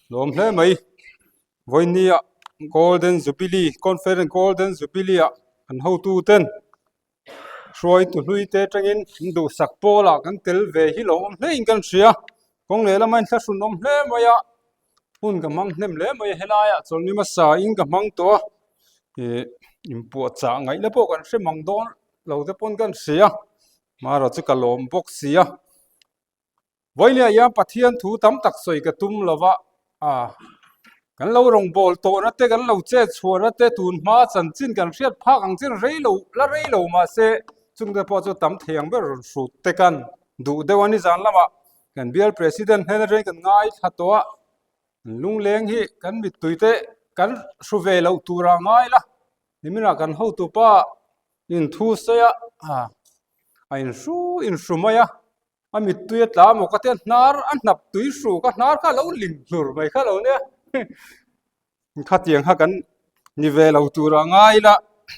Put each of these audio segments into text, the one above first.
Lawm hle mai. Vawinia Golden Jubilee Conference Golden Jubilee ah an hotu ten hruaitu hlui te atangin an duhsak pawl ah kan tel ve hi lo awm hle in kan hria. Kawng leh lama inthlahrun awm hle mai a, hun ka hmang hnem hle mai a helai ah chawlhni hmasa in ka hmang tawh a ih inpuahchah ngaihna pawh kan hre mang dawn lo te pawn kan hria marawh chu ka lawm bawk si a. Vawinia hian Pathian thu tam tak sawi ka tum lo va, a kan lo rawngbâwl tawhna te, kan lo chet chhuahna te tun hma chanchin kan hriat phak ang chin rei lo, la rei lo mahse chungte pawh chu tam thei ang ber rawn hrut te kan duh deuh a ni. Zan lamah kan bial President hnen atangin kan ngaithla tawh a, kan lungleng hi kan mittui te kan hru ve loh tura ngai la, niminah kan hotupa inthu sawi a, a inhru inhru mai a. A mittui a tla maw ka tia hnar a hnap tui hruk a hnar kha a lo ling hlur mai kha lo nia khatiang kha kan ni ve lo tur a ngai ila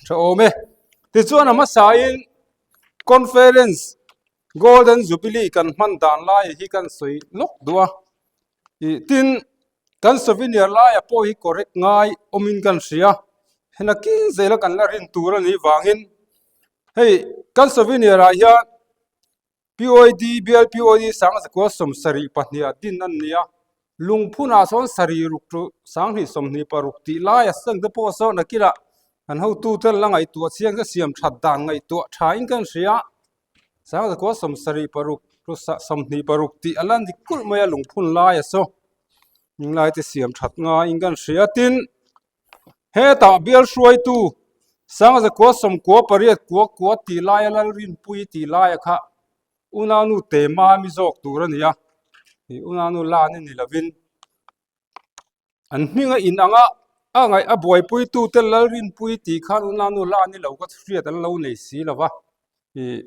tha awm e tichuan a hmasa in conference golden jubilee kan hman dan lai hi kan sawi lawk duh a ih tin kan souvenir laia pawh hi correct ngai awmin kan hria hena kin zela kan la rin tur a nih vangin hei kan souvenir ah hian. POD, Bial POD Sangzakua 72 ah din an ni a, lungphunah sawn sarih ruk chu sanghnih 26 tih laia seng te pawh sawn a kilah kan hotu ten la ngaihtuah chiang te siam that dan ngaihtuah tha in kan hria. Sangzakua 76 chu 26 tih a la ni kulh mai a lungphun laia saw lai te siam that ngaiin kan hria. Tin, Hetah bial hruaitu Sangzakua 98 kua kua tih laia Lalrinpui tih laia kha unaunu Tema mi zawk tur a ni a, ih unaunu Lani ni lovin an hming a inang a, a ngaih a buaipuitute Lalrinpui tih khan unaunu Lani lo ka hriat an lo nei si lo va, ih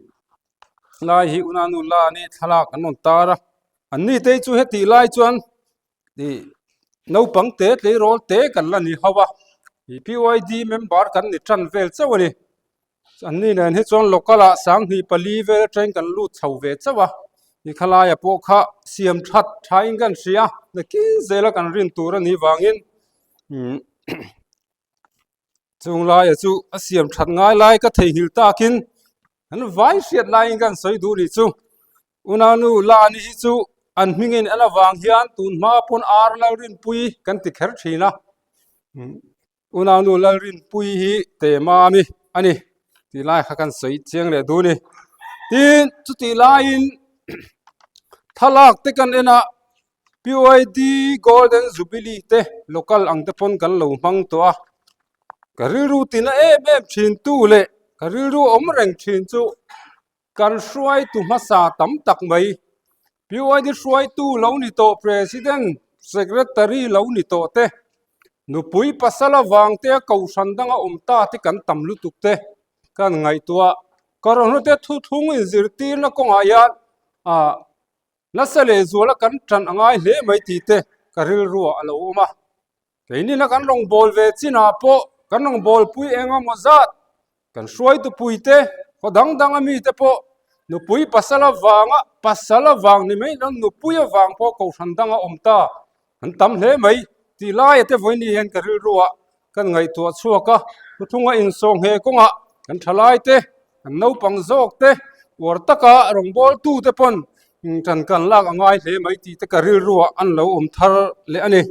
lai hi unaunu Lani thlalak an rawn tar a, anni te chu hetih lai chuan ih naupang te tleirawl te kan la ni ho a ih PYD member kan ni tan vel chauh a ni an ni nen hi chuan local ah 2004 vel atangin kan lut chho ve chauh a ih khalaia pawh kha siam that thain kan hria nakin zela kan rin tur a nih vangin umm Chung laia chu a siam that ngai lai ka theihnghilh takin an vai hriat laiin kan sawi duh nih chu. Unanu Lani hi chu an hmingin en avang hian tun hma pawn Ar Lalrinpui kan ti kher thin a. Unanu Lalrinpui hi Temami a ni tih lai kha kan sawi chiang leh duh a ni. Tin, chutih laiin thlalak te kan en a. PYD Golden Jubilee te local ang te pawn kan lo hmang tawh a, ka rilru tina em em thin tu leh ka rilru awm reng thin chu kan hruaitu hmasa tam tak mai PYD hruaitu lo ni tawh President Secretary lo ni tawh te nupui pasal avang te a kohhran danga awm ta te kan tam lutuk te kan ngaihtuah ka rawn hlute thuthlung inzirtirna kawngah hian ah Nasa leh zuala kan tan a ngai hle mai tih te ka rilruah a lo awm a. Keinina kan rawngbâwl ve chinah pawh kan rawngbâwlpui eng emaw zat, kan hruaitupui te, khaw dang danga mite pawh nupui pasal avanga pasal avang ni mai lo nupui avang pawh kohhran danga awm ta an tam hle mai tih laia te vawiin hian ka rilruah kan ngaihtuah chhuak a, thuthlunga insawhngheh kawngah kan thalai te, kan naupang zawk te, uar taka rawngbawltu te pawn ṭan kan lak a ngai hle mai tih te ka rilruah an lo awm thar leh a ni.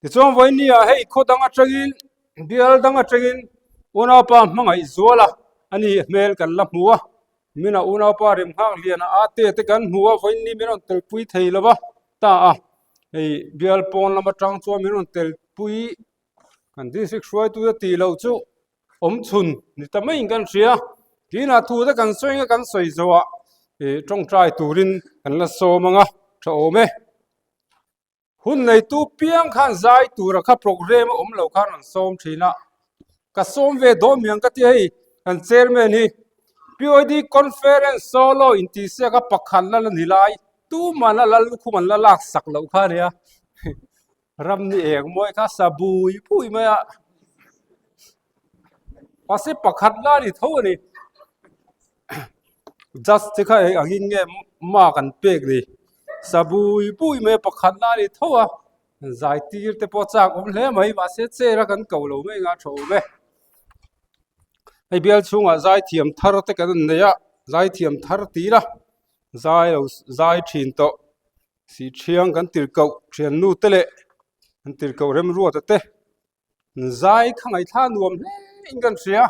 Tichuan vawinia hei khaw dang atangin bial dang atangin unaupa hmangaih zual a, ani hmel kan la hmu a, mina unaupa rimnghak lian a ate te kan hmu a, vawiin min rawn telpui thei lo va ta a, hei bial pawn lam atang chuan min rawn telpui kan district hruaitute tih loh chu awm chhun ni ta maiin kan hria tinah thu te kan sawi anga kan sawi zawhah ih tawngtai turin kan la sawm anga tha awm e. Hun neitu piang khan zai tura kha program a awm lo khan an sawm thin a, ka sawm ve dawn miang ka ti a hei kan chairman hi POD conference solo intihsiak a pakhat la la ni lai tuman a lal lukhum an la lak sak loh kha a nia ram ni eng mawi kha sa bui bui mai a mahse pakhat la a ni tho a ni judge te kha eng angin nge mark an pek ni sa bui bui mai a pakhat la a ni tho a. Zai tir te pawh chak awm hle mai mahse chair a kan ko lo mai anga tha awm e. Hei bial chhungah zai thiam thar te kan an nei a zai thiam thar tir a zai lo zai thin tawh sih thiang kan tirhkoh thiannu te leh an tirhkoh remruata te. Zai kha ngaihthla nuam hle in kan hria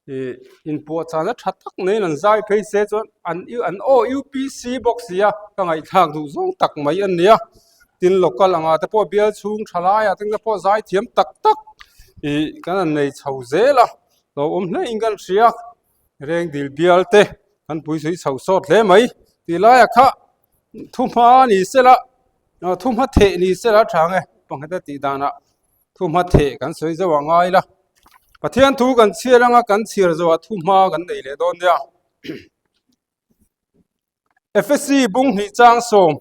ih inpuahchahna tha tak neiin an zai phei se chuan an an aw upc bawk si a ka ngaihthlak duh zawng tak mai a nia tin local angah te pawh bial chhung tha laiah te pawh zai thiam tak tak ih kan han nei chho zel a lo awm hle in kan hria rengdil bial te kan puisawi chho sawt hle mai tih laiah kha thuhma ni sela thuhma theh ni sela a tha ang e pakhat a tih danah. Thuhma theh kan sawi zauh a ngai la. Pathian thu kan chhiar anga kan chhiar zawhah thuhma kan nei leh dawn nia. Efesi bung hnih chang sawm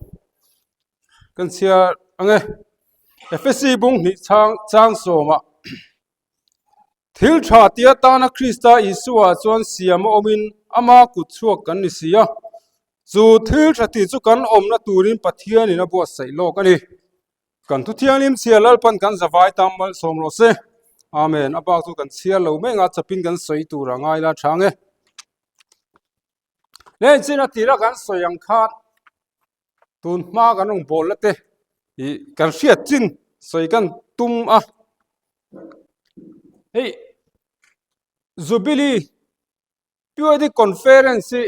kan chhiar ang e. Efesi bung hnih chang chang sawmah thil tha tia tana Krista Isua chuan siam a awmin ama kut chhuak kan ni si a. Chu thil tha tih chu kan awmna turin Pathianin a buatsaih lawk a ni. Kan thu thianghlim chhiar Lalpan kan zavai tam malsawm rawh se. Amen. A bak chu kan chhiar lo mai anga chapin kan sawi tur a ngai la chang e. Len chin a tira kan sawi ang khan tun hma kan rawn bawl la te i kan hriat chin sawi kan tum a. Hei Jubilee PYD Conference hi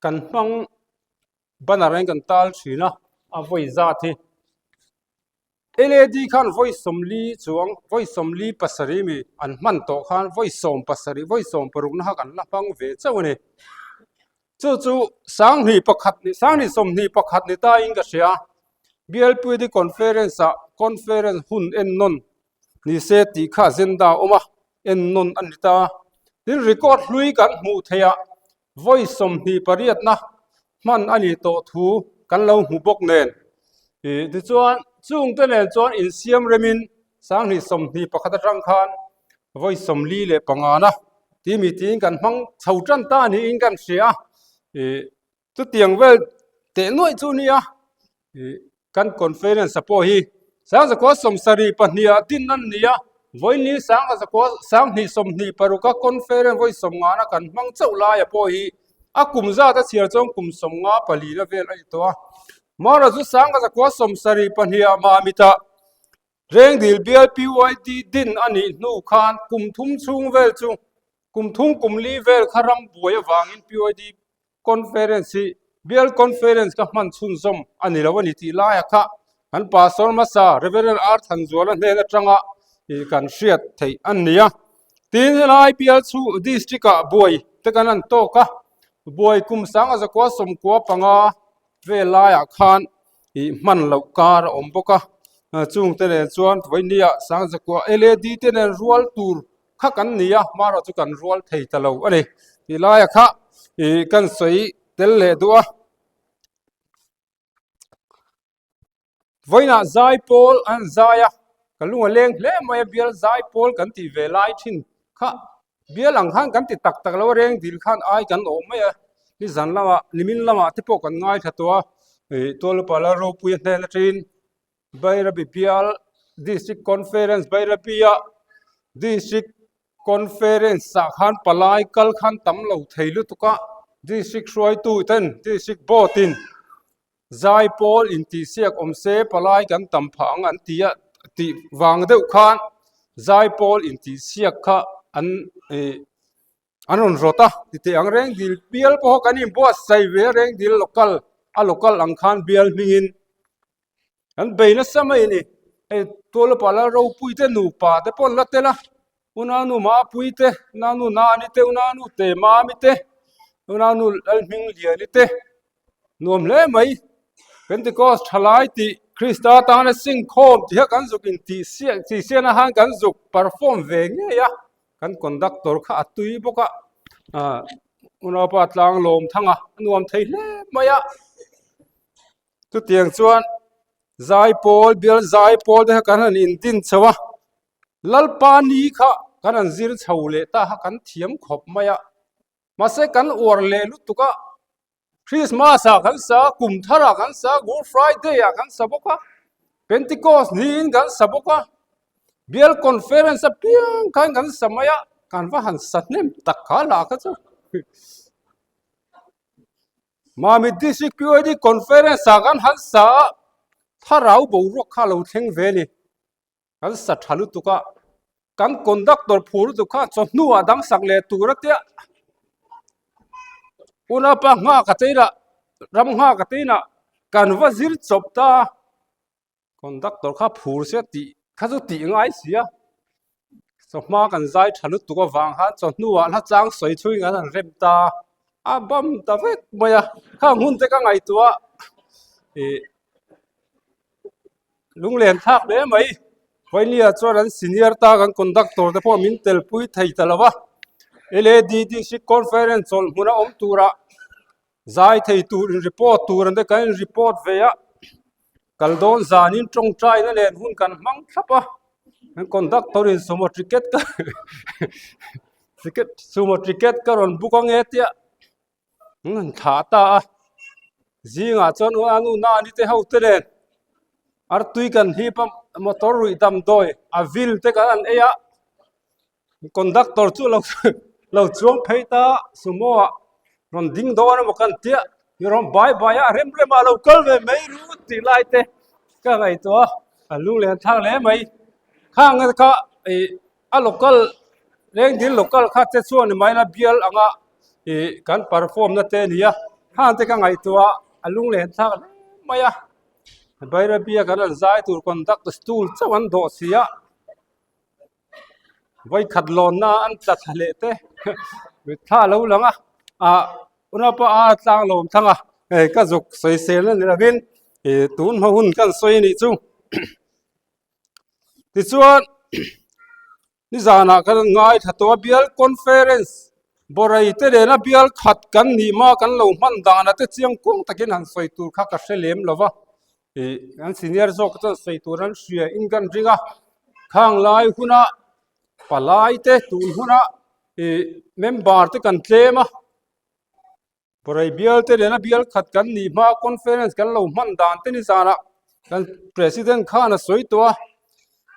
kan hmang banner in kan tal thin a, a vawi zat hi LAD khan vawi sawmli chuang vawi sawmli pasarih mi an hman tawh khan vawi sawm pasarih vawi sawm paruk na kha kan la hmang ve chauh a ni. Chu chu sanghnih pakhat ni sanghnih sawmhnih pakhat ni ta in ka hria BLPD Conference ah conference hun en nawn ni se tih kha agenda a awm a en nawn a ni ta. Tin record hlui kan hmuh theih ah vawi 28na hman a ni tawh thu kan lo hmu bawk nen. Ih tichuan chungte nen chuan insiam remin 2021 atang khan vawi 45na tih mi tiin kan hmang chho tan ta niin kan hria a. Ih chutiang vel teh nuaih chu nia ih Kan conference a pawh hi Sangzakua 72 ah din an ni a, vawiin Sangzakua 2026 a conference vawi 50 na kan hmang chauh lai a pawh hi a kum zat a chhiar chuan kum 54 na vel a ni tawh a. Mara chu Sangzakua 72 ah Mamita Rengdil bial PYD din a nih hnu khan kum thum chhung vel chu kum thum kum li vel kha ram buai avangin PYD Conference hi Bial Conference ka hman chhunzawm a ni lo a ni tih laia kha kan Pastor hmasa Rev. R. Thanzuala hnen atanga ih kan hriat theih a ni a. Tin, helai Bial chhu District ah buai te kan han tawk a, buai kum 1995 vel laiah khan ih hman loh kar a awm bawk a. Chungte nen chuan vawinia Sangzakua LAD te nen rual tur kha kan ni a hmarawh chu kan rual thei ta lo a ni tih laia kha ih kan sawi tel leh duh a vawiinah zai pawl an zai a ka lung a leng hle mai a bial zai pawl kan tih ve lai thin kha bial ang khan kan ti tak tak lo a reng dil khan ai kan awm mai a nizan lamah nimin lamah te pawh kan ngaithla tawh a ih tualupa Lalropuia hnen atangin Bairabi Bial District Conference Bairabi-a District Conference ah khan palai kal khan tam lo thei lutuk a, District hruaitu ten District Board in zai pawl intihsiak awm se palai kan tam phah ang an ti a tih vang deuh khan zai pawl intihsiak kha an ih an rawn rawt a titeh ang reng dil bial pawh kan inbuatsaih ve a reng dil local a local ang khan bial hmingin Kan bei nasa mai a ni. Hei Tualapa lal ropui te nupa te pawh an la tel a, unanu Mapui te, unanu Nani te, unanu Temami te, unanu Lalhmingliani te nuam hle mai. Pentecost thalai tih Krista tana singkhawm tih kha kan zuk intih siah tih siahna khan kan zuk perform ve ngei a, kan conductor kha a tui bawk a, ah unaupa Tlanglawm thanga a nuam thei hle mai a. Chutiang chuan zaipawl, bial zaipawl te kha kan han indin chho a, Lalpa ni kha kan han zir chho leh ta kha kan thiam khawp mai a, mahse kan uar leh lutuk a, Christmas ah kan sa, kum thar ah kan sa, Good Friday ah kan sa bawk a. Pentecost niin kan sa bawk a, Bial Conference apiang khan kan sa mai a, kan va han sa hnem tak kha lah kha chu. Mami District PYD Conference ah kan han sa a, thlarau boruak kha a lo thleng ve a ni. Kan sa tha lutuk a, kan conductor phur lutuk kha chawhnu ah dang sak leh tur a tia. Unaupa nghak a cheinah, ram nghak a cheinah kan va zir chawp ta a, conductor kha phur sia tih kha chu tih ngai si a. Chawhma kan zai tha lutuk avang khan chawhnu ah hla chang sawi chhuiin an han rem ta a, a bam ta vek mai a, khang hun te ka ngaihtuah ih. Lunglen thlak hle mai. Vainia chuan an senior ta kan conductor te pawh min telpui thei ta lo va. LADDC conference chawlh hmun a awm turah zai thei tur in report tur an te kan in report ve a. Kal dawn zanin tawngtaina nen hun kan hmang thlap a. Kan conductor in sumo ticket ka ticket sumo ticket ka rawn book ange tia. an thlah ta a zingah chuan a nu nani te ho te nen artui kan hip a motor ruih damdawi a vil te kan an ei a conductor chu lo lo chuang phei ta sumo ah rawn ding dawn emaw kan tia mi rawn bai bai a rem rem ah lo kal ve mai ru tih lai te ka ngaihtuah a lunglen thlak hle mai khang kha ih a local lengdil local kha te chuan ni mai la bial anga ih kan perform na te a ni a hang te ka ngaihtuah a lunglen thlak hle mai a bairabi a kan rawn zai tur conductor stool chauh an dawh si a vawikhat lawnna an tla thla leh te mitthla a lo lang a ah unaupa a tlang lawm thang a hei ka zuk sawisel na ni lovin ih tun hma hun kan sawi a nih chu. Tichuan nizanah kan ngaithla tawh a bial conference bawrei te nena bial khat kan nih hma kan lo hman dan a te chiang kung takin han sawi tur kha ka hre lem lo va ih an senior zawk chuan sawi tur an hria in kan ring a khang lai huna palai te tun huna ih member te kan tlem a. Pawrei bial te nena bial khat kan nih hma conference kan lo hman dan te ni zanah kan president khan a sawi tawh a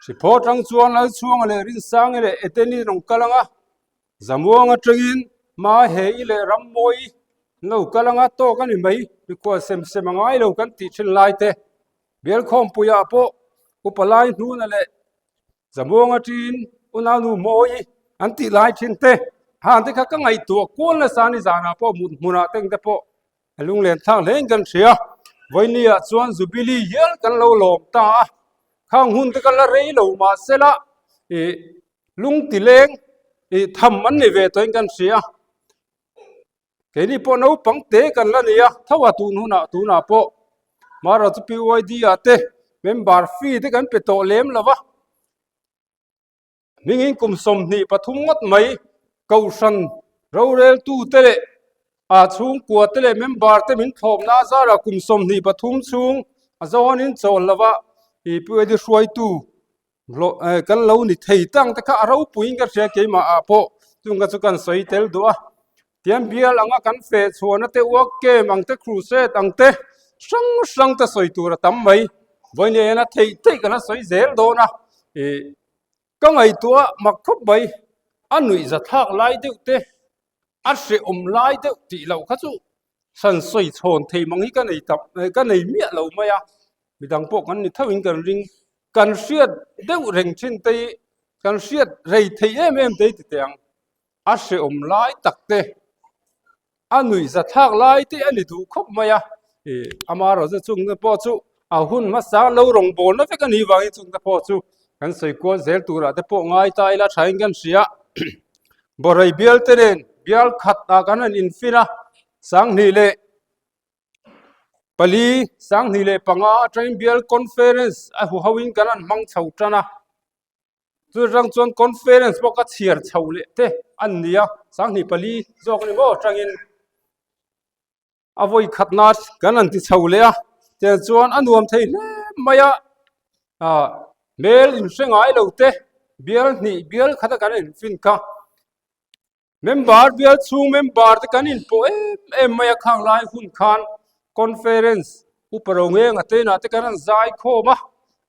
Hriphaw atang chuan Lalchhuanga leh Rinsangi leh Eteni rawn kal ang a Zamuang atangin Mahei leh Rammawi an lo kal ang a tawk a ni mai mikhual sem sem a ngai lo kan tih thin lai te bial khawmpuiah pawh upa lai hnuna leh Zamuang aṭin unaunu mawi an tih lai ṭhin te han te kha ka ngaihtuah kual nasa ni zanah pawh mut hmunah teng te pawh a lunglen thlak hle in kan hria. Vawinia chuan Jubilee hial kan lo lawm ta a, khang hun te ka la rei lo mahsela ih lungtileng ih tham an ni ve tawhin kan hria. Keini pawh naupang te kan la nei a, tho a tun hunah tunah pawh Mara chu PYD ah te member fee te kan pe tawh lem lo va, hmingin kum 23 ngawt mai Kohhran roreltu te leh a chhungkua te leh member te min thlawpna a zarah kum 23 chhung a zawnin chawl lo va, PYD hruaitu hlawh eh kan lo ni thei tang te kha a ropuiin ka hria keimah ah pawh chung kha chu kan sawi tel duh a tian bial anga kan feh chhuahna te uak kem ang te crusade ang te hrang hrang te sawi tur a tam mai vawiin hian a theih theih kan la sawi zel dawn a ih ka ngaihtuah mak khawp mai a nuih zathlak lai deuh te a hrehawm lai deuh tih loh kha chu hran sawi chhawn thei mang hi ka nei tam ka nei miah lo mai a midang pawh kan ni thauhin kan ring kan hriat deuh reng thin te hi kan hriat rei thei em em te hi ti teh ang a hrehawm lai tak te a nuih zathlak lai te a ni duh khawp mai a ih amaherawhchu chung te pawh chu a hun hmasa lo rawngbawlna vek a nih vangin chung te pawh chu kan sawi kual zel turah te pawh ngai ta ila thain kan hria bawrei bial te nen bial khat ah kan han infin a 2000 leh pali 2005 atangin bial conference a hu ho in kan han hmang chho tan a chu atang chuan conference pawh ka chhiar chho leh te an ni a 2004 zawk a ni maw atangin a vawi khatna kan han ti chho leh a tiang chuan a nuam thei hle mai a ah hmel inhre ngai lo te bial hnih bial khat a kan infin kha. Member bial chhung member te kan inpawh em em mai a khang lai hun khan conference upa ro nge nga te inah te kan han zai khawm a.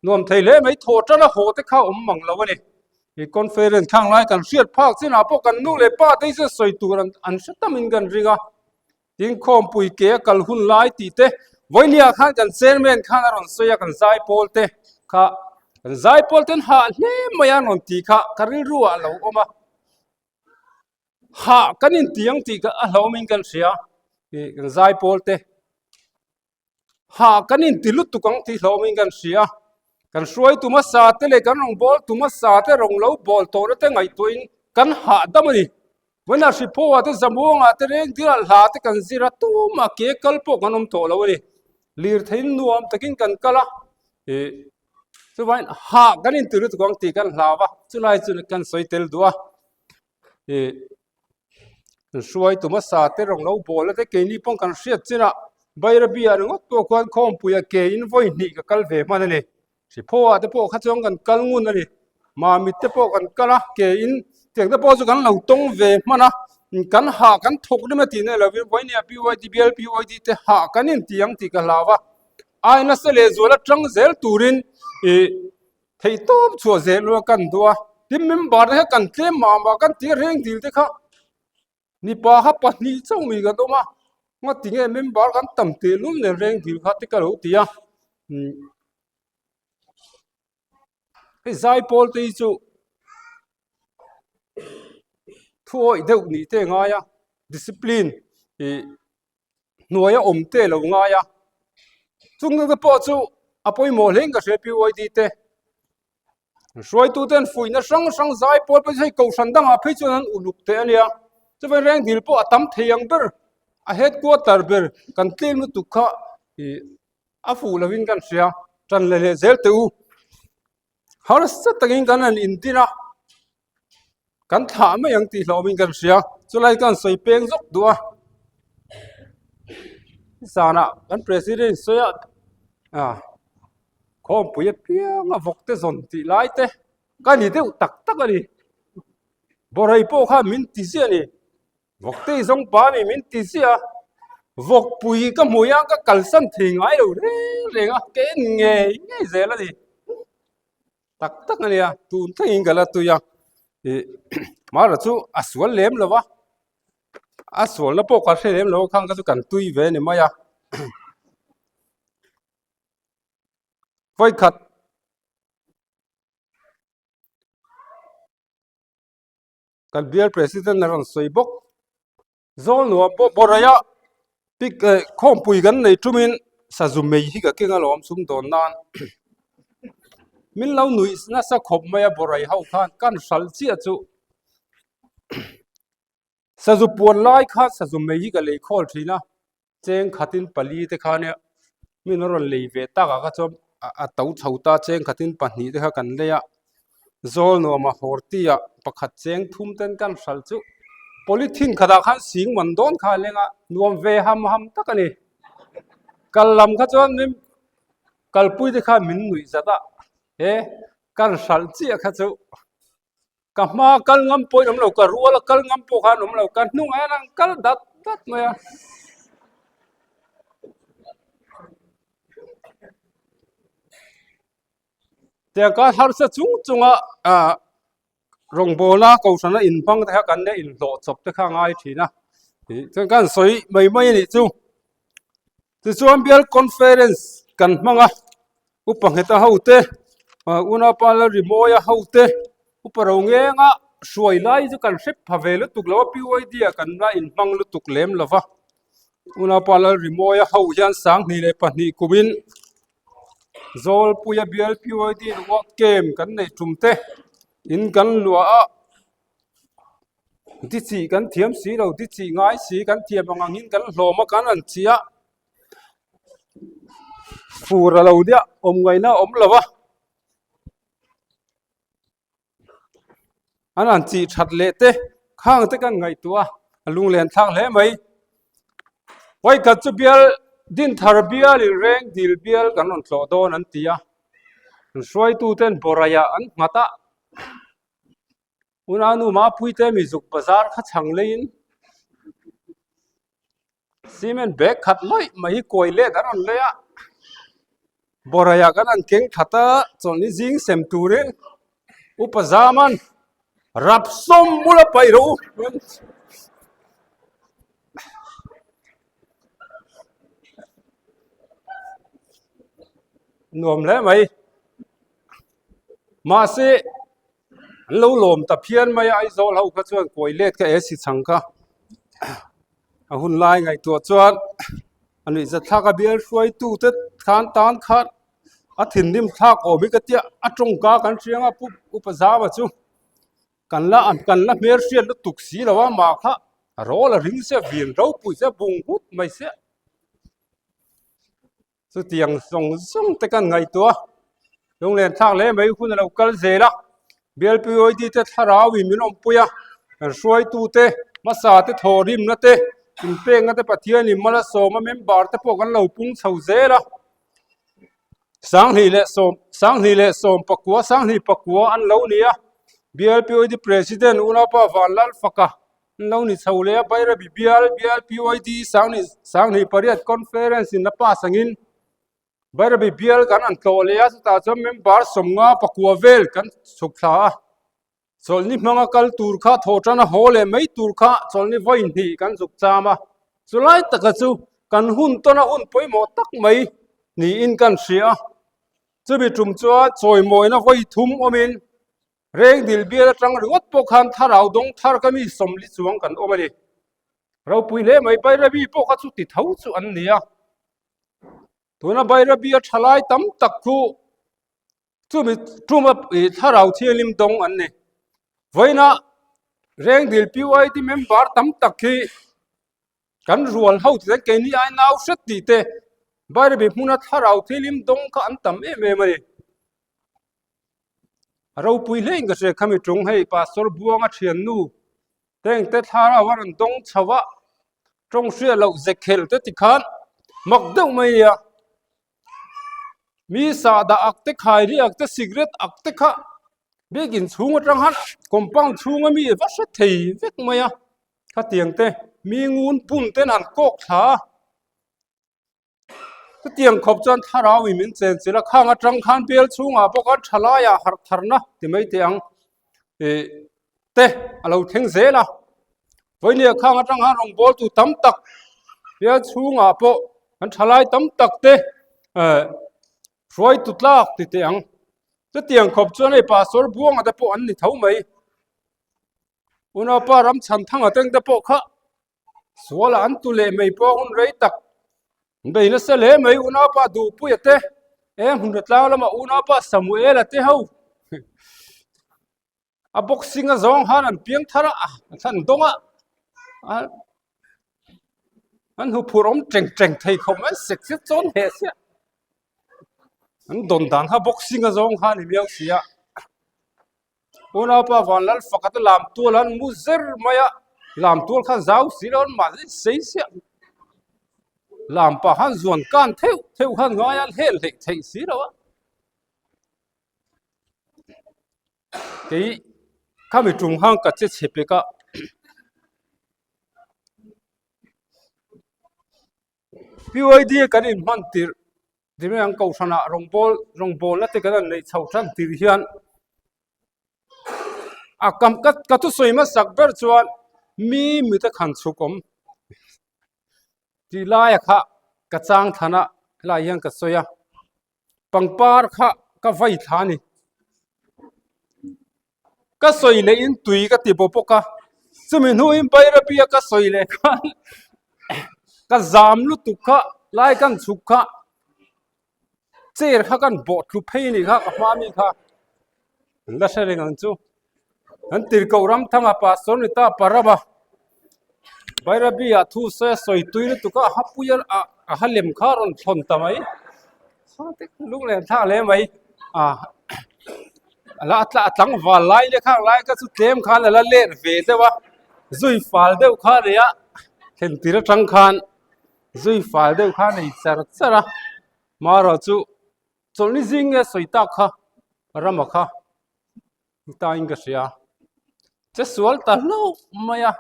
Nuam thei hle mai thaw tan a haw te kha awm mang lo a ni. I conference khang lai kan hriat phak chinah pawh kan nu leh pa te hi chuan sawi tur an an hre tamin kan ring a. Tin khawmpui ke a kal hun lai tih te vawinia khan kan chairman khan a rawn sawi a kan zaipawl te kha kan zaipawl ten hah hle mai a rawn tih kha ka rilru ah a lo awm a. Hah kan intiang tih kha a hlauhawmin kan hria ih kan zaipawl te. Hah kan inti lutuk ang tih hlauhawmin kan hria. Kan hruaitu hmasa te leh kan rawngbawltu hmasa te rawn lo bawl tawhna te ngaihtuahin kan hahdam a ni. Vawiinah Hriphaw-ah te Zamuangah te Rengdil-ah hla te kan zir a, tumah ke kal pawh kan awm tawh lo a ni. Lirtheiin nuam takin kan kal a, ih chuvangin hah kan inti lutuk ang tih kan hlau a, chulai chu kan sawi tel duh a. Ih hruaitu hmasa te rawn lo bawl a te keini pawh kan hriat chin a Bairabi ah ringawt pawh khuan khawmpui a ke in vawi hnih ka kal ve hman a ni Hriphaw ah te pawh kha chuan kan kal ngun a ni Mamit te pawh kan kal a ke in tiang te pawh chu kan lo tawng ve hman a kan hah kan thawk rem a tih na lovin vawinia PYD bial PYD te hah kan inti ang tih ka hlau a ai nasa leh zual atang zel turin ih Theih tawp chhuah zel lua kan duh a, tin member te kha kan tlem mah mah kan tih reng dil te kha mipa kha pahnih chauh mi kan awm a, ngati nge member kan tam teh lul nen reng dil kha te ka lo ti a, umm hei zaipawl te hi chu thu awih deuh nih te a ngai a discipline ih. hnuaia awm te lo ngai a chung te pawh chu a pawimawh hle in ka hria PYD te hruaitu ten fuihna hrang hrang zai pawl pawh hei kohhran dangah phei chuan an uluk teh a nia chuvang reng dil pawh a tam thei ang ber a headquarter ber kan tlem lutuk kha ih a fuh lovin kan hria tan leh leh zel teh u harsa takin kan han intin a. Kan thlah mai ang tih hlauhawmin kan hria chulai kan sawi peng zawk duh a zanah kan president sawi a ah khawmpui apiang a vawk te zawn tih lai te ka ni deuh tak tak a ni bawrei pawh khan min ti ziah a ni vawk te zawng pa a ni min ti ziah a vawkpui ka hmu hian ka kalsan thei ngai lo reng reng a ka en ngei ngei zel a ni. Tak tak a nia tun thlengin ka la tui a ih mara chu a sual lem lo va a sualna pawh ka hre lem lo khang kha chu kan tui ve a ni mai a vawikhat kan bial president a rawn sawi bawk. Zawlnuam pawh bawrhaiah pik eh khawmpui kan nei tumin sazu mei hi ka keng alawm sum dawn nan min lo nuih nasa khawp mai a bawrhai ho khan kan hralh chiah chu sazu puan lai khan sazu mei hi ka lei khawl thin a. Cheng khatin pali te kha nia min a rawn lei ve tak ah kha chuan a to chho ta cheng khatin pahnih te kha kan lei a zawl nuam a horti ah pakhat cheng thum ten kan hralh chu polythene khatah khan sing man dawn kha a leng a nuam ve ham ham tak a ni kal lam kha chuan min kalpui te khan min nuih zat a he kan hralh chiah kha chu. Ka hma kal ngam pawh in awm lo, ka rual a kal ngam pawh khan awm lo, ka hnungah hian an kal dat dat mai a. Tiang khan harsa chung chunga ah rawngbawlna kohhrana inhmang te kha kan la inhlawh chawp te kha a ngai thin a, tih chuan ka han sawi mai mai a nih chu. Tichuan bial conference kan hmang a, upa ngheta ho te unaupa Lalrimawia ho te upa ro ngenga hruai lai chu kan hre pha ve lutuk lo a PYD ah kan la inhmang lutuk lem lo va unaupa Lalrimawia ho hian 2002 kumin Zawlpuia bial PYD work camp kan neih tum te in kan luah a. Di chih kan thiam si lo di chih ngai si kan thiam ang angin kan hlawm a kan han chih a fur a lo nia awm ngaihna a awm lo va an han chih that leh te khang te kan ngaihtuah a a lunglen thlak hle mai vawikhat chu bial dinthar bial in reng dil bial kan rawn tlawh dawn an ti a hruaitu ten bawraiah an nghat a. Unau Mapuite mi zuk bazar kha chhang leiin cement bag khat lawih mai hi kawi let an rawn lei a. Bawrhaiah kan han keng that a, chawlhni zing sem turin upa Zaman rap sawm bula paih rawh u. Nuam hle mai. Mahse an lo lawm ta phian mai a, Aizawl ho kha chuan kawi let kha e si chang kha a hun lai ngaihtuah chuan a nuih zat thlak a bial hruaitu te khan tan khan a thinrim thlak awm hi ka tia a tawngka kan hriang a pu upa zama chu kan la kan la hmel hriat lutuk si lo a mah kha a rawl a ring sia vin ropui sia bung nghut mai sia. Chutiang zawng zawng te kan ngaihtuah a, lunglen thlak hle mai hun a lo kal zel a, BLPOD te thlarau in min awmpui a, kan hruaitu te hmasa te thawhrimna te inpekna te Pathian in mal a sawm a member te pawh kan lo pung chho zel a, Sanghnih leh sawm Sanghnih leh sawm pakua Sanghnih pakua an lo ni a, BLPOD President Unaupa Vanlalfaka An lo ni chho leh a, Bairabi bial bial PYD Sanghnih Sanghnih pariat Conference in a pass angin Bairabi bial kan an tlawh leh a, chutah chuan member sawmnga pakua vel kan chhuk thla a, chawlhni hmanga kal tur kha thawh tan a haw leh mai tur kha chawlhni vawi hnih kan zuk cham a, chulai taka chu kan hun tawn a hun pawimawh tak mai niin kan hria a, chumi tum chuan chawimawina vawi thum awmin Reng dil bial atang ringawt pawh khan thlarau dawng thar ka mi sawmli chuang kan awm a ni. Ropui hle mai Bairabi pawh kha chu ti tho chu an ni a. Tuna Bairabi a thalai tam tak khu chumi tuma thlarau thianghlim dawng an ni. Vawiina Reng dil PYD member tam tak hi kan rual ho tih te keini ai nau hret tih te Bairabi hmuna thlarau thianghlim dawng kha an tam em em a ni. A ropui hle in ka hria khami tung hei pastor buanga thiannu te engte thlarau a rawn dawng chho a tawng hriat loh ze khelh te tikhan mak deuh mai a nia mi sahdah ak te khairi ak te cigarette ak te kha biakin chhung atang khan compound chhunga mi va hre thei vek mai a khatiang te mi ngun pum ten han kawk thla a. Chutiang khawp chuan thlarau in min chen chilh a, khang atang khan bial chhungah pawh khan thalaiah harh tharna ti mai teh ang ih te a lo thleng zel a. Vawinia khang atang khan rawngbawltu tam tak bial chhungah pawh an thalai tam tak te eh hruaitu tlak ti teh ang. Chutiang khawp chuan hei pastor buanga te pawh an ni tho mai. Unaupa Ramchhanthanga teng te pawh kha Sualah an tu leh mai pawh hun rei tak bei nasa hle mai unaupa Duhpuia te eng hun tlang lama unaupa Samuela te ho a boxing a zawng khan an piang thar a a thlan dawng a an hu phur awm teng teng thei khawp mai sek sek chawn heh sia an dawn dan kha boxing a zawng kha a ni miau si a. Unaupa Vanlal Faka te lam tual an mu zer mai a, lam tual kha zau si lo an mahni sei siah lam pah khan zuan kan theuh theuh khan ngai a hel hleih theih si lo a. Kei khami tum khan ka che chhe pek a. PYD kan inhman tirh Tinge an kohhranah rawngbâwl rawngbâwlna te kan han neih chhoh tan tir hian a kam ka ka thusawi hmasak ber chuan mi mite khan chhuk awm tih laia kha ka chang thlan a helaiah hian ka sawi a pangpar kha ka vai thla a ni. Ka sawi leh in tui ka ti bawk bawk a, chumi hnuin Bairabi a ka sawi leh khan ka zam lutuk kha lai kan chhuk kha chair kha kan bawh tlu phei a nih kha ka hma mi kha an la hre reng ang chu an tirhkoh ram thanga pastor ni ta parama Bairabi ah thu sawi a sawi tui lutuk a a hapui a a ha lem kha a rawn thlawn ta mai. Lunglen thlak hle mai a la a tlangval lai leh khang lai kha chu tlem khan a la let ve deuh a zui fal deuh kha a nei a thlen tir atang khan zui fal deuh kha a nei char char a marawh chu chawlhni zing nge sawi tak kha rama kha ni ta in ka hria che sual ta hlauh mai a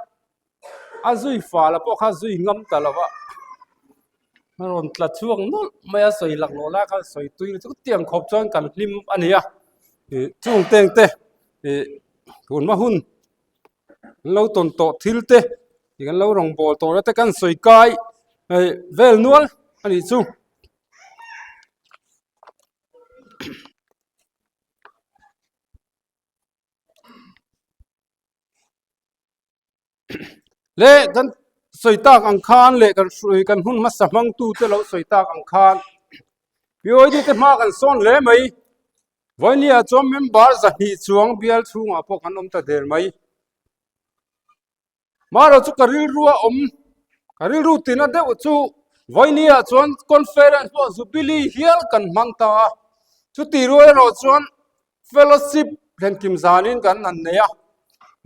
a zui fal a pawh kha zui ngam ta lo va. A rawn tla chhuak nawlh mai a sawi laklawh lai khan sawi tui lutuk tiang khawp chuan kan hlim a ni a ih chung teng te ih tun hma hun an lo tawn tawh thil te ih kan lo rawngbâwl tawh na te kan sawi kai hei vel nual a nih chu. Le kan sawi tak ang khan leh kan hrui kan hun hmasa hmang tu te lo sawi tak ang khan POD te hma kan sawn hle mai vawinia chuan member zahnih chuang bial chhungah pawh kan awm ta der mai marawh chu ka rilru a awm ka rilru tina deuh chu vawinia chuan conference pawh jubilee hial kan hmang ta a chuti rual erawh chuan Fellowship thlenkim zanin kan han nei a,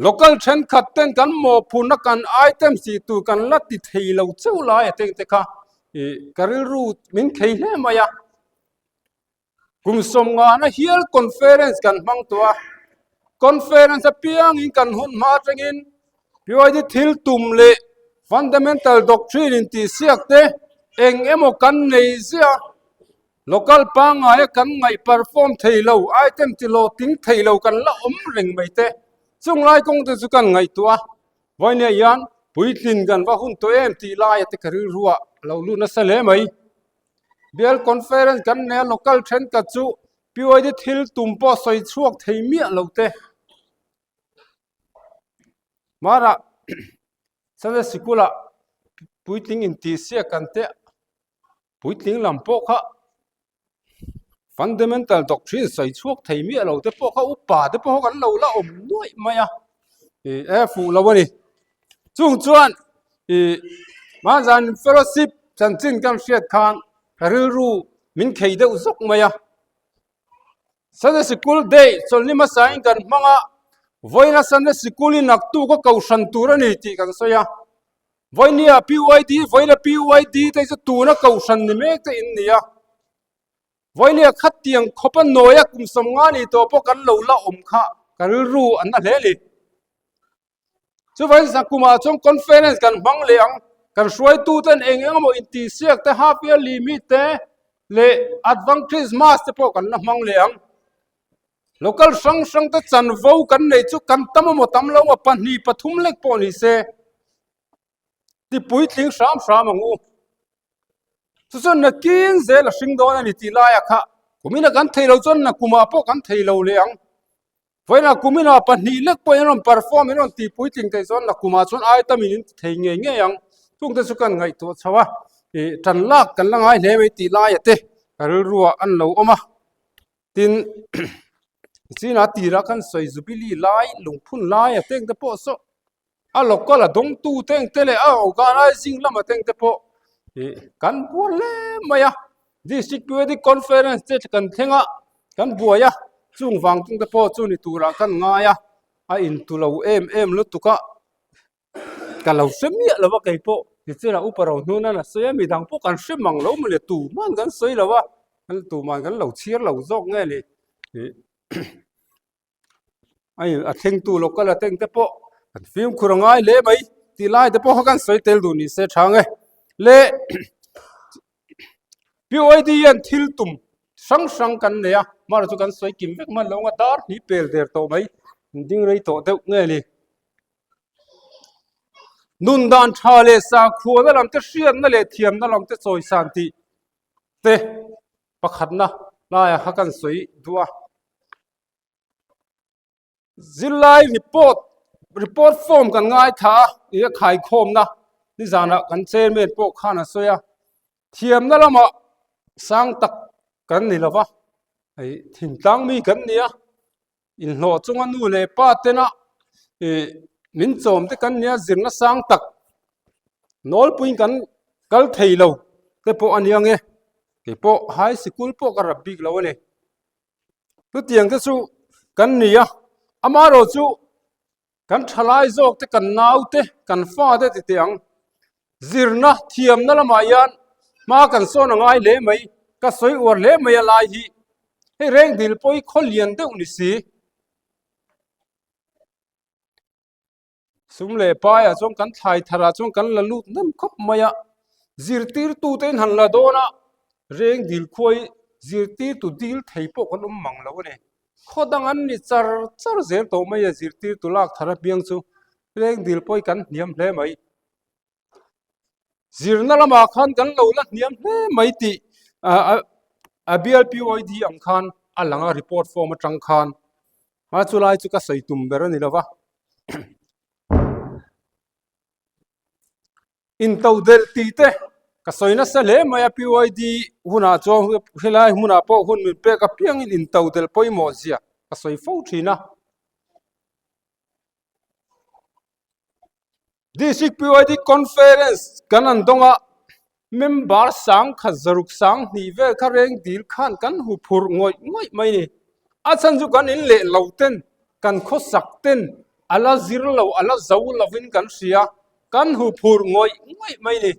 local thenkhat ten kan mawhphurhna kan item sih tur kan la ti thei lo cheu lai a teng te kha ih ka rilru min khei hle mai a. Kum sawmngana hial conference kan hmang tawh a, conference apiangin kan hun hma atangin PYD thil tum leh fundamental doctrine intihsiak te eng emaw kan nei ziah a. Local pangngaia kan ngaih perform thei lo, item ti lo tling thei lo kan la awm reng mai te. Chung lai kawng te chu kan ngaihtuah a, vawinia hian puitlin kan va hun tawh em tih laia te ka rilruah a lo lut nasa hle mai. Bial conference kan nei a, local thenkhat chu PYD thil tum pawh sawi chhuak thei miah lo te. Mara Sunday sikula puitling intihsiak kan te Puitling lam pawh kha fundamental doctrine sawi chhuak thei miah lo te pawh kha upa te pawh kan lo la awm nuaih mai a ih e fuh lo a ni chung chuan ih mahzan fellowship chanchin kan hriat khan ka rilru min khei deuh zawk mai a Sunday sikul day chawlhni hmasa in kan hmang a vawiina Sunday sikul in naktuk a kohhran tur a ni tih kan sawi a. Vawinia PYD, Vawiina PYD te chu tuna kohhran ni mek te in ni a. Vawinia khatiang khawpa nawia kum 50 ni tawh pawh kan lo la awm kha ka rilru an na hle a ni. Chuvangin Zakumah chuan conference kan hmang leh ang, kan hruaitu ten eng eng emaw intihsiak te, half yearly meet te leh Advent Christmas te pawh kan la hmang leh ang. Local hrang hrang te chanvo kan nei chu kan tam emaw tam lo emaw pahnih pathum lek pawh ni se ti puitling hram hram ang u. Chu chuan nakin zel a hring dawn a ni tih laia kha kumina kan thei lo chuan nakumah pawh kan thei lo leh ang. Vawiinah kumina pahnih lek pawh in rawn perform in rawn ti puitling theih chuan nakumah chuan ai tamin in ti thei ngei ngei ang. Chungte chu kan ngaihtuah chho a, ih tan lak kan la ngai hle mai tih laia te ka rilruah an lo awm a. Tin, chinah tirah khan sawi Jubilee lai, lungphun lai a teng te pawh saw a local a dawngtu teng te leh a organizing lama teng te pawh ih kan bual hle mai a. District Periodic Conference te kan thleng a, kan buai a, chung vang tung te pawh chu ni turah kan ngai a, a intu lo em em lutuk a. Ka lo hre miah lo a kei pawh tichin a upa ro hnun a la sawi a midang pawh kan hre mang lo mawle tuman kan sawi lo a tuman kan lo chhiar lo zawk nge ni ih a thlengtu local a teng te pawh kan fimkhur a ngai hle mai tih lai te pawh kha kan sawi tel duh ni se tha ang e le POID hian thil tum hrang hrang kan nei a mahra chu kan sawi kim vek hman lo ang a dar hnih pel der tawh mai ding rei tawh deuh nge ni. Nun dan tha leh sakhuana lam te hriatna leh thiamna lam te chawisan tih te pakhatna laiah kha kan sawi duh a. Zirlai report report form kan ngaithla a ih a khaikhawmna nizanah kan chairman pawh khan a sawi a thiamna lamah sang tak kan ni lova hei thingtlang mi kan ni a. Inhlawh chunga nu leh pa tena ih min chawm te kan nia zirna sang tak nawlpuiin kan kal thei lo te pawh a nia nge kei pawh high sikul pawh ka rap bik lo a ni chutiang te chu kan ni a amaherawh chu Kan thalai zawk te, kan nau te, kan fa te ti teh ang. Zirna, thiamna lamah hian hma kan sawn a ngai hle mai, ka sawi uar hle mai a lai hi. Hei reng dil pawh hi khaw lian deuh ni si. Sum leh paiah chuan kan thlai tharah chuan kan la lut hnem khawp mai a. Zirtirtute in han la dawn a, reng dil khuai zirtirtu dil thei pawh kan awm mang lo a ni. Khaw dang an ni char char zel tawh mai a, zirtirtu lak thar apiang chu reng dil pawh hi kan hniam hle mai. Zirna lamah khan kan lo la hniam hle mai tih a BLPYD ang khan a lang a report form atang khan a chulai chu ka sawi tum ber a ni lova. Intodelh tih te ka sawi nasa hle mai a PYD hunah chuan helai hmunah pawh hun min pek apiangin intodelh pawimawh zia ka sawi fo thin a. District PYD Conference kan an dawng a, member sangkhat zaruk sanghnih vel kha reng dil khan kan hu phurh ngawih ngawih mai ni. A chhan chu kan in leh lo ten, kan khawsak ten a la zir lo, a la zo lovin kan hria, kan hu phurh ngawih ngawih mai ni.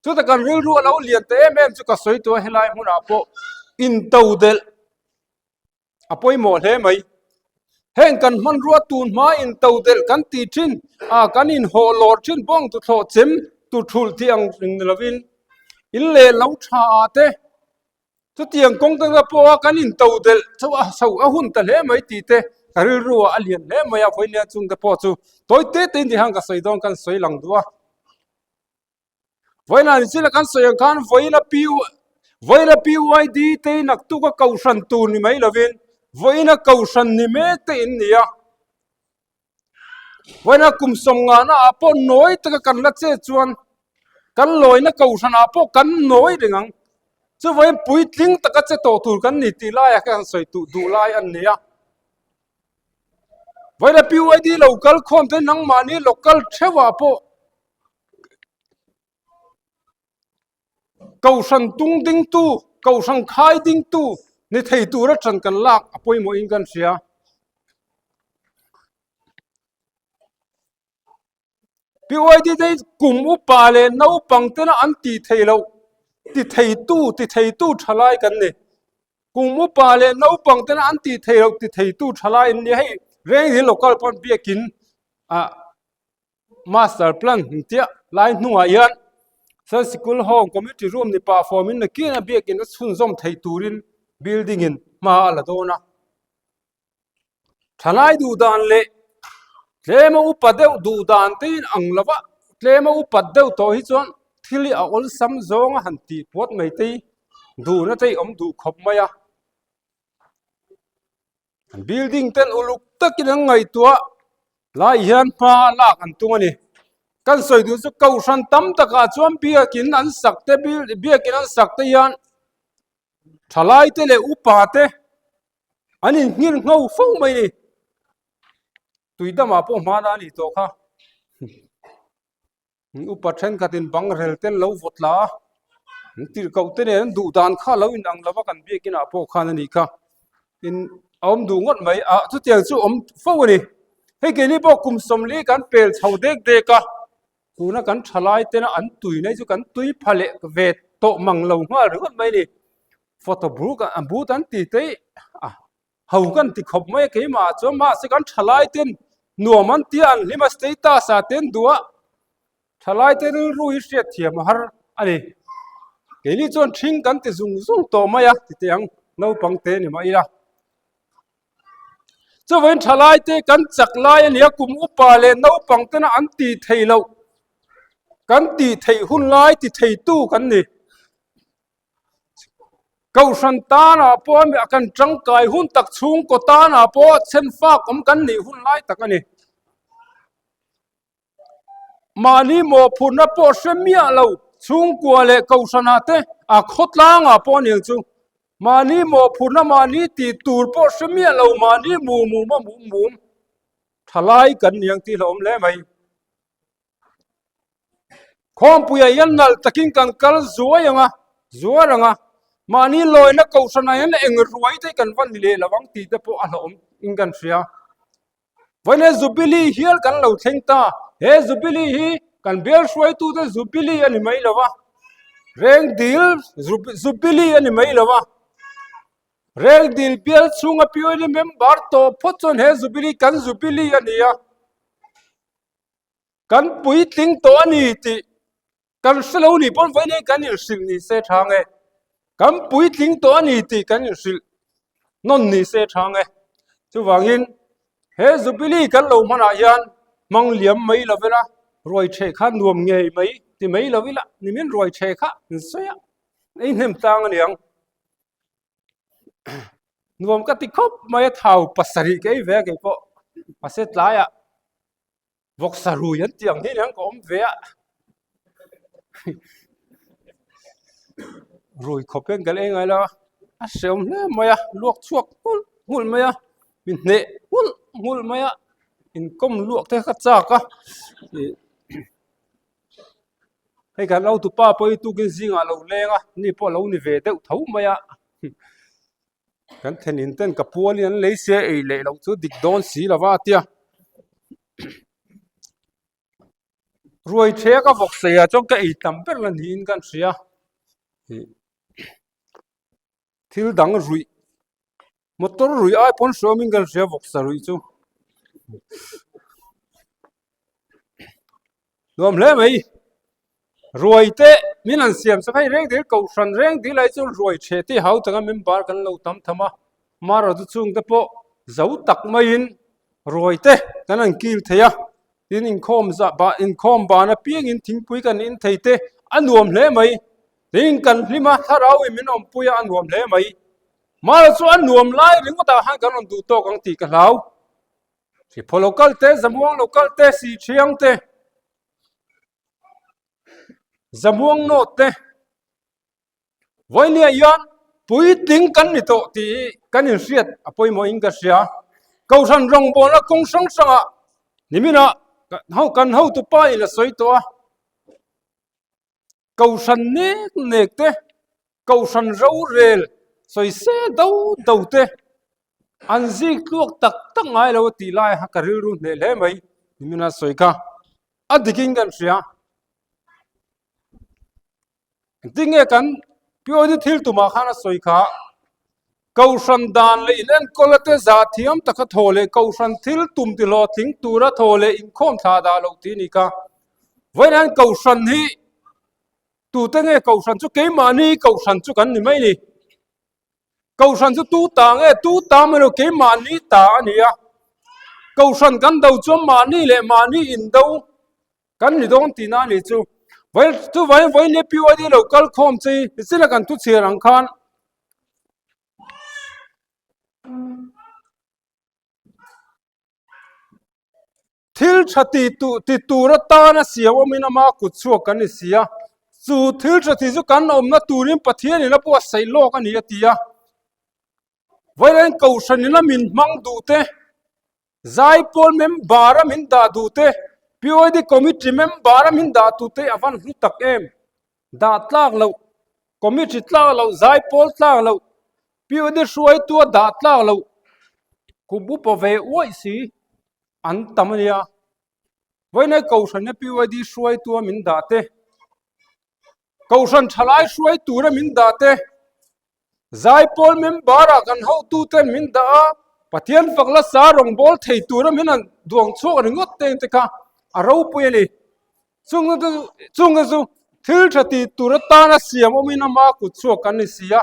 Chuta kan rilru a lo lian ta em em chu ka sawi tua helai hmunah pawh intodelh A pawimawh hle mai. Heng kan hmanrua tun hma in todelh kan ti thin a, kan inhawh lawr thin bawng tu thlawh chem tu thulh tih ang ring ni lovin in leh lo tha ah te chutiang kawng te pawha kan in todelh chauh a chho a hun ta hle mai tih te ka rilru ah a lian hle mai a, vawinia chung te pawh chu tawi te te in ti hang ka sawi dawn kan sawi lang duh a. Vawiinah ni chila kan sawi ang khan vawiina P vawiina PYD te hi naktuk a kohhran tur ni mai lovin vawiina kohhran ni mek te in ni a. Vawiina kum sawmngahna ah pawh nawi taka kan la che chuan kan lawina kohhran ah pawh kan nawi reng ang. Chuvangin puitling taka che tawh tur kan ni tih laiah khan sawi duh duh lai an ni a. Vawiina PYD lo kal khawm te nangmahni local theuhah pawh Kohhran tung dingtu, kohhran khai dingtu ni thei tura ṭan kan lak a pawimawhin kan hria. PYD te hi kum upa leh naupang tena an tih theih loh ti theitu ti theitu ṭhalai kan ni. Kum upa leh naupang tena an tih theih loh ti theitu ṭhalai an ni. Hei Rengdil local pawn biakin ah Master plan tia lai hnungah hian Sun Sikul Home Community Room ni pah form in nakin a biakin a chhunzawm theih turin building in hma a la dawn a. Thalai duh dan leh tlema upa deuh duh dan te in ang lo va, tlema upat deuh tawh hi chuan thil hi a awlsam zawng a han tih puat mai te hi duhna te hi awm duh khawp mai a. Building ten uluk takin an ngaihtuah lai hian hma lak an tum a ni. Kan sawi duh chu kohhran tam takah chuan biakin an sak te biakin an sak te hian thalai te leh upa te an inhngir ngho fo mai a ni. Tuidamah pawh hmana a nih tawh kha. Upa thenkhatin bang rel te lo vawt la a, an tirhkoh te nen an duh dan kha lo inang lova kan biakin ah pawh khan a nih kha. In a awm duh ngawt mai a, chutiang chu awm fo a ni. Hei keini pawh kum sawmli kan pel chho dek dek a, tuna kan thalai tena an tui na hi chu kan tui pha leh ve tawh mang lo nghal ringawt mai a ni. Photo booth an booth an ti te a. Ho kan ti khawp mai a keimah ah chuan mahse kan thalai ten nuam an tia an hlim a status ah te an duh a thalai te rilru hi hriat thiam a har a ni keini chuan thing kan ti zung zung tawh mai a ti teh ang naupang te ni mah ila chuvangin thalai te kan chak lai a nia kum upa leh naupang tena an tih theih loh kan tih theih hun lai ti thei tu kan ni. Kohhran tanah pawh a kan tangkai hun tak chhungkaw tanah pawh chhen fak awm kan nih hun lai tak a ni. Mahni mawhphurhna pawh hre miah lo chhungkua leh kohhranah te a khawtlangah pawh a ni ang chu. Mahni mawhphurhna mahni tih tur pawh hre miah lo mahni mum mum a mum mum thalai kan ni ang tih hlauhawm hle mai. Khawmpuiah hian nalh takin kan kal zuai ang a, zuar ang a, mahni lawina kohhranah hian eng ruai te kan va ni leh lo ang tih te pawh a hlauhawm in kan hria. Vawiin Jubilee hial kan lo thleng ta, he Jubilee hi kan bial hruaitute Jubilee a ni mai lo va, Rengdil Jubilee a ni mai lo va, Rengdil bial chhunga POD member tawh phawt chuan he Jubilee kan Jubilee a ni a. Kan puitling tawh a ni tih Kan hre lo nih pawn vawiin kan inhrilh ni se tha nge? Kan puitling tawh a ni tih kan inhrilh nawn ni se tha nge? Chuvangin he Jubilee kan lo hmanah hian hmang liam mai lo ila, ruai ṭheh kha nuam ngei mai ti mai lo ila, nimin ruai ṭheh kha an sawi a, ei hnem tlang a niang. Nuam ka ti khawp mai a, thau pasarih ka ei ve a keipawh, mahse tlaiah Vawksa rui an tih ang hi aniang ka awm ve a. Rui khawp hian ka la engai lo a, a hrehawm hle mai a, luak chhuak nghulh nghulh mai a, mi hneh nghulh nghulh mai a, inkawm luak te kha chak a ih hei kan autupa pawh hi tukin zingah a lo leng a, ni pawh a lo ni ve deuh tho mai a. Kan thenin ten ka pualin an lei sia ei leh loh chu dik dawn si lo va a tia. Ruai thea ka vawk sei ah chuan ka ei tam ber la niin ka hria. Thil dang ruih motor ruih ai pawn hruaiin ka hria vawksa ruih chu. Nuam hle mai. Ruai te min han siam sak hei reng dil kohhran reng dil ai chuan ruai chhe te hau taka member kan lo tam tham a mara chu chung te pawh zo tak maiin ruai te kan han kil thei a tin inkhawm zah bah inkhawm ban apiangin thingpui kan in thei te a nuam hle mai tin kan hlim a thlarau in min awmpui a a nuam hle mai mara chu a nuam lai ringawt ah khan kan rawn duh tawk ang tih ka hlau. Hriphaw lo kal te, Zamuang lo kal te, Sihṭhiang te, Zamuang nawt te, Vawinia hian puitling kan ni tawh tih hi kan inhriat a pawimawhin ka hria. Kohhran rawngbawlna kawng hrang hrangah niminah kan hotupa in a sawi tawh a. Kohhran nek nek te, Kohhran rorel sawi se do do te an zik tluak tak tak ngai lo a tih lai kha ka rilru hneh hle mai nimin a sawi kha a dikin kan hria. Engtin nge kan POD thil tumah khan a sawi kha Kohhran dan leh in enkawla te zah thiam taka thaw leh Kohhran thil tum ti hlawhtling tura thaw leh inkhawm thlah dah loh tih a ni kha. Vawiin hian Kohhran hi tute nge Kohhran chu keimahni Kohhran chu kan ni mai ni. Kohhran chu tu ta nge tu ta mai lo keimahni ta a ni a. Kohhran kan do chuan mahni leh mahni indo Kan ni dawn tihna a nih chu. Vawi chuvangin vawiin leh PYD lo kal khawm che hi nichina kan thu chhiar ang khan thil tha ti tu ti tur atana siam awmin ama kut chhuak kan ni si a, chu thil tha ti chu kan awmna turin Pathianin a buatsaih lawk a ni a ti a. Vawiin Kohhranin a min hmang duh te, Zaipawl member a min dah duh te, PYD committee member a min dah duh te a van hlu tak em? Dah tlak loh, committee tlak loh, zaipawl tlak loh, PYD hruaitu a dah tlak loh, kum upa ve uaih si an tam a nia. Vawiin Kohhrana PYD hruaitu a min dah te, Kohhran thalai hruai tura min dah te, Zaipawl member-ah kan hotuten min dah a, Pathian fak lasa rawngbâwl thei tura min han duang chhuak ringawt te te kha a ropui a ni. Chungte chu thil tha ti tur atana siam awmin ama kut chhuak kan ni si a,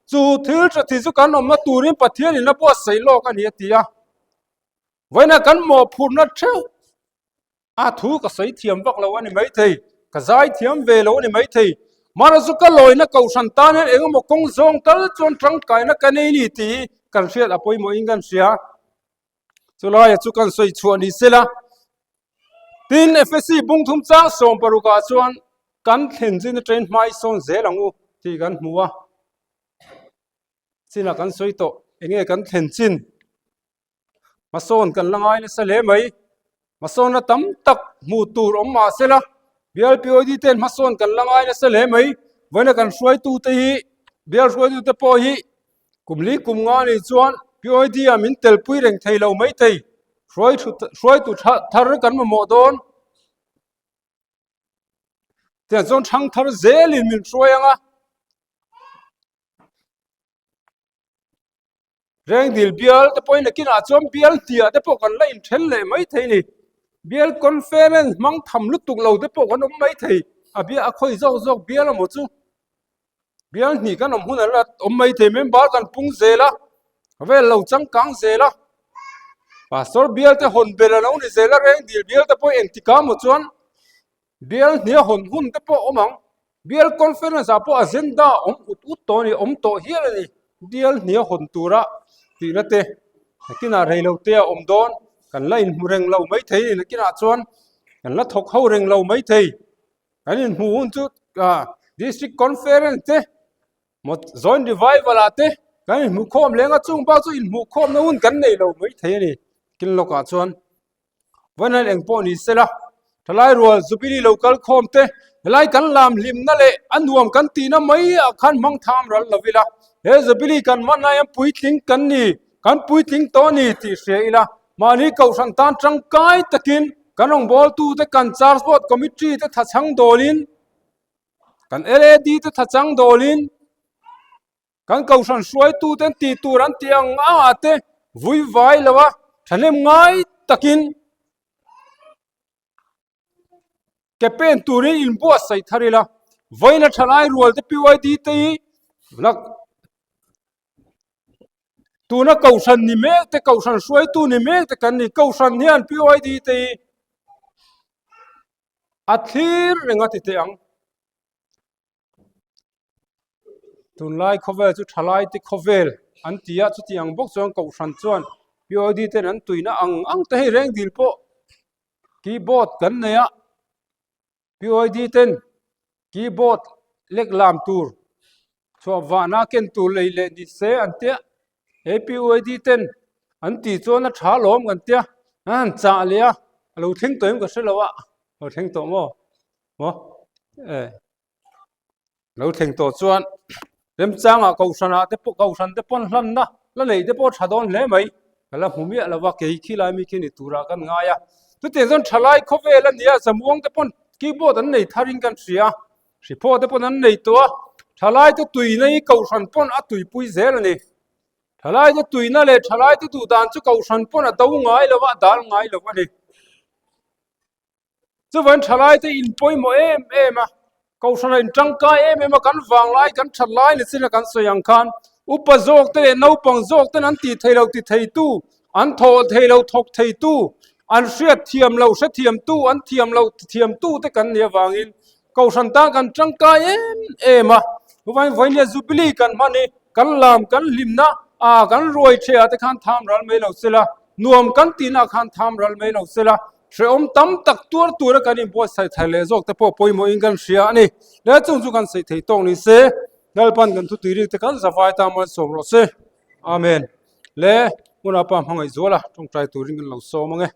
chu thil tha ti chu kan awmna turin Pathianin a buatsaih lawk a ni a ti a. Vawiinah kan mawhphurhna theuh A thu ka sawi thiam vak lo a ni maithei, ka zai thiam ve lo a ni maithei. Mahse chu ka lawina kohhran tan hian eng emaw kawng zawng tal chuan tangkaina ka nei ni tih hi kan hriat a pawimawhin kan hria. Chulaia chu kan sawi chhuah ni sela. Tin, Efesi bungthum chang sawmparukah chuan kan thlen zin atangin hmai sawn zel ang u tih kan hmu a. Chinah kan sawi tawh, enge kan thlen chin? Hmasawn kan la ngai nasa hle mai. Hmasawnna tam tak hmuh tur awm mah sela, bial POD ten hmasawn kan la ngai nasa hle mai. Vawiina kan hruaitute hi, bial hruaitute pawh hi kum li kum nga nih chuan POD ah min telpui reng thei lo maithei. Hruaitu thar kan mamawh dawn. Tiang chuan thangthar zelin min hruai ang a. Rengdil bial te pawhin nakinah chuan bial hniah te pawh kan la inthen leh mai thei a ni. Bial conference hmang tham lutuk lo te pawh kan awm mai thei. A bia a khawi zawk zawk bial emaw chu bial hnih kan awm hun a la awm mai thei member kan pung zel a vel lo changkang zel a pastor bial te hawn bel a lo ni zel a reng dil bial te pawh engtik ah maw chuan bial hnih a hawn hun te pawh a awm ang bial conference ah pawh agenda a awm ut ut tawh a ni awm tawh hial a ni bial hnih a hawn tura tihna te nakinah reilo te a awm dawn kan la inhmu reng lo maithei a ni nakinah chuan kan la thawk ho reng lo maithei. Kan inhmuh hun chu ah district conference te maw joint revival ah te kan inhmuh khawm leng a chung bak chu inhmuh khawmna hun kan nei lo mai thei a ni kin lawkah chuan vawiin eng pawh ni sela thalai rual jubilee lo kal khawm te helai kan lam hlimna leh a nuam kan tihna mai ah khan hmang tham ral lo ila he jubilee kan hman lai hian puitling kan ni kan puitling tawh a ni tih hria ila Mahni kohhran tan tangkai takin kan rawngbawltute kan Church Board Committee te thachhang dawlin, kan LAD te thachhang dawlin, kan kohhran hruaituten tih tur an tih ang angah te vui vai lo a thahnem ngai takin Ke pen turin inbuatsaih thar ila, vawiin a thalai rual te PYD te hi lak tuna kohhran ni mek te kohhran hruaitu ni mek te kan ni kohhran hian PYD te hi a thlir reng a ti teh ang. Tunlai khawvel chu thalai te khawvel an ti a chuti ang bawk chuan kohhran chuan POD ten an tuina ang ang te hei reng dil pawh keyboard kan nei a POD ten keyboard lek lam tur chhuah vahna ken tur lei leh ni se an tia he POD ten an tih chuan a tha lawm kan tia an han chah leh a a lo thleng tawh em ka hre lo a lo thleng tawh maw maw e Lo thleng tawh chuan remchangah kohhranah te pawh kohhran te pawn hlanna la neih te pawh tha dawn hle mai. Ka la hmu miah lo va, kei khi lai mi khi ni turah kan ngai a. Chutiang chuan thalai khawvel a nia, zamuang te pawn keyboard an nei tharin kan hria, hriphaw te pawn an nei tawh a, thalai te tuina hi kohhran pawn a tuipui zel a ni. Thalai te tuina leh thalai te duh dan chu kohhran pawn a do ngai lo va, a dal ngai lo a ni. Chuvan thalaite in pawimawh em em a, Kohhran in tangkai em em a, kan vanglai kan that lai ni chin a kan sawi ang khan upa zawk te leh naupang zawk ten an tih thei lo ti thei tu, an thawh thei lo thawk thei tu, an hriat thiam lo hre thiam tu, an thiam lo ti thiam tu te kan nih avangin Kohhran tan kan tangkai em em a. Chuvain vawinia Jubilee kan hman hi kan lam kan hlimna a kan ruai theh ah te khan tham ral mai lo sela, nuam kan tihna ah khan tham ral mai lo sela, Hrehawm tam tak tuar tura kan inbuatsaih thar leh zawk te pawh pawimawhin kan hria a ni. Le chung chu kan saih thei tawk ni se, Lalpan kan thutui rik te kan zavai ta malsawm rawh se. Amen. Le hmunah pa hmangaih zual a, tawngtai turin kan lo sawm ang e.